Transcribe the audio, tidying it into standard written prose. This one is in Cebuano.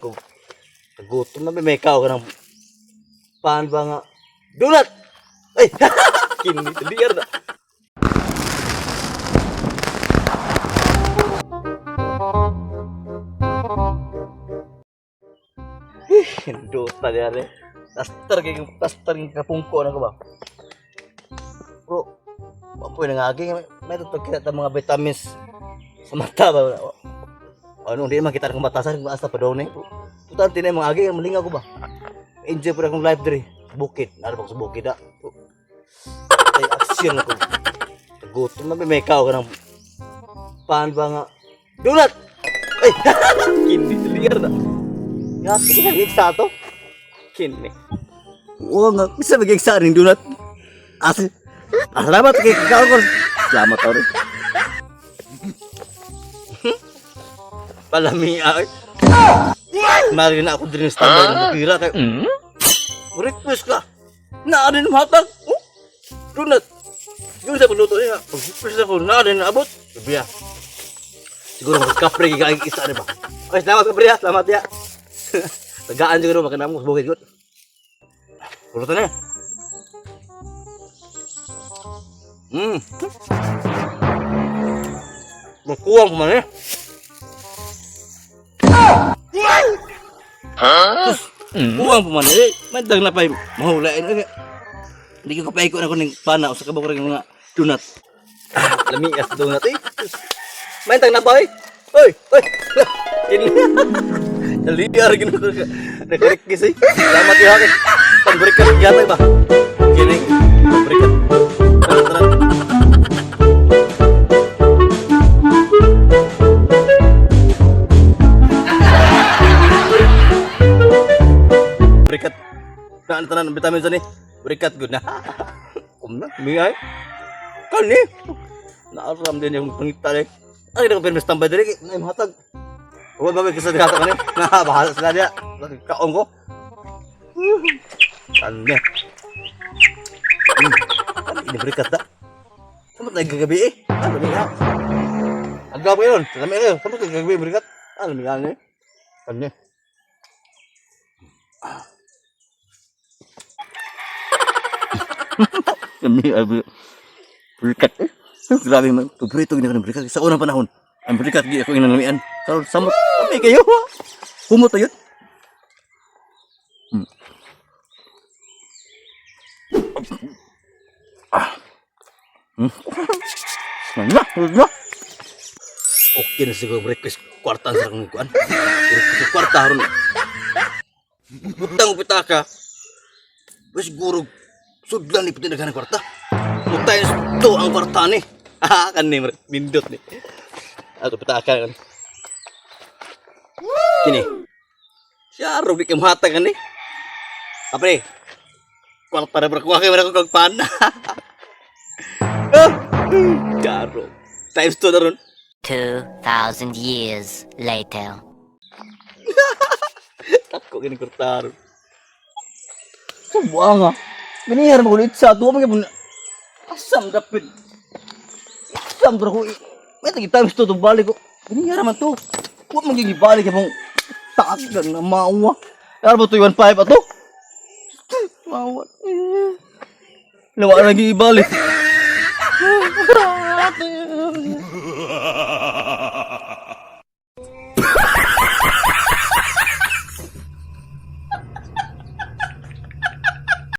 Kung gutom na may kao ka ng paan ba nga donut. Ay, kini liar na. Hindot pa diyan eh. Tastar kay tastar kay kapungko na ko ba. Bro, wa po nangagi may tutog kita ta mga vitamins sa mata ba. Ano hindi man kita kung batasan kung asa pa daw ni. Putan tinay mga agi malingaw ko ba. Enjoy po akong life diri. Bukid, nara ba ko sa bukid ah. Ay aksyon ako. Gutom na may kao ka ng paan ba nga donut. Ay, kini liar na. Ya, sige nag to. Kini. Oo nga, bisa mag-igsa rin donut. As, ah, salamat kay kao ko. Salamat tao. Palami ay. Mari na ako din sa standby ng makira kay. Request ka. Naa rin matag. Oh, donut. Yung sa pagluto niya, pag-request ako, naa rin naabot. Sabi ah. Siguro magkapre kay isa rin ba. Okay, salamat kapre ha. Salamat ya. Tagaan siguro makinamo sa bukid gud. Pulutan na. Makuwang man eh. Kuwang pa man eh. Mandang na pa mahulain eh. Hindi ko kapaiko na ko ning pana o sa kabok rin mga donut. Ah, lami as donut eh. Mandang na pa eh. Oy, oy. Kini. Liar gino ko. Nakarikis eh. Salamat ya akin. Pamberikat yata ba? Kini. Pamberikat. Tara, tara. Berikat. Naan tanan vitamin sa ni. Berikat gud na. Kumna, miyay. Kani. Naaram din yung pangita eh. Ay, nako pirmi standby diri na imhatag. Huwag ba kasi dihata kani? Na bahala sila diya. Kaon ko. Kani. Ini berikat ta. Samot na gagabi eh. Ano ni ha? Ang gabi yun. Lami kayo. Samot na gagabi berikat. Ano ni ano? Kani. Kami abi berikat eh. Grabe man. Paborito gina ko ng berikat. Sa unang panahon, ang berikat gi ako inanamian. Karon samot kami kayo. Humot ayun. Ah. Na, na. Okay na siguro request kwarta sa akong kuan. Request kwarta ron. Butang pitaka. Wes siguro sudlan ni puti naghanang kwarta. Mutay to ang kwarta ni. Ah, kan ni nindot ni. Ato pitaka kan. Kini. Siya di kay muhatag ani. Apre. Kwarta na bro, kuha kay wala ko kag pana. Ah, Karo. Times 2 na ron. 2,000 years later. Tako kini kwarta ron. Subuha nga. Binihar mo kulit sa tuwa mo asam dapit. Asam bro ko. May tagi times 2 to balik ko. Binihar man to. Wa man gyud gibalik mong taas lang na mauwa. Yar mo to 15 ato. Mauwa. Lawa na gibalik.